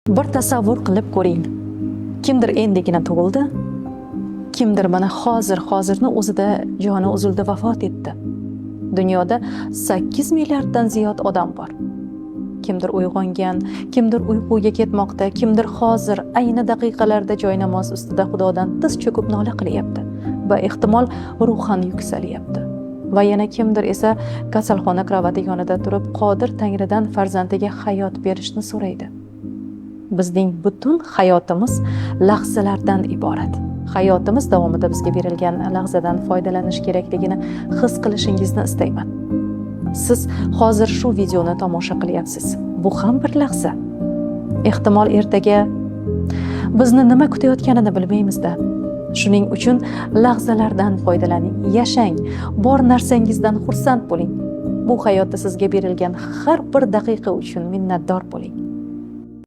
Bir tasavvur qilib ko'ring. Kimdir endigina tug'ildi, kimdir mana hozir, hozirni o'zida joni uzildi, vafot etdi. Dunyoda 8 milliarddan ziyod odam bor. Kimdir uyg'ongan, kimdir uyquga ketmoqda, kimdir hozir ayni daqiqalarda joy namoz ustida Xudodan tiz cho'kib nola qilyapti va ehtimol ruhan yuksalyapti. Va yana kimdir esa kasalxona krovati yonida turib, qodir Tangridan farzandiga hayot berishni so'raydi. Bizning butun hayotimiz lahzalardan iborat. Hayotimiz davomida bizga berilgan lahzadan foydalanish kerakligini his qilishingizni istayman. Siz hozir shu videoni tomosha qilyapsiz. Bu ham bir lahza. Ehtimol, ertaga bizni nima kutayotganini bilmaymiz-da. Shuning uchun lahzalardan foydalaning, yashang, bor narsangizdan xursand bo'ling. Bu hayotda sizga berilgan har bir daqiqa uchun minnatdor bo'ling.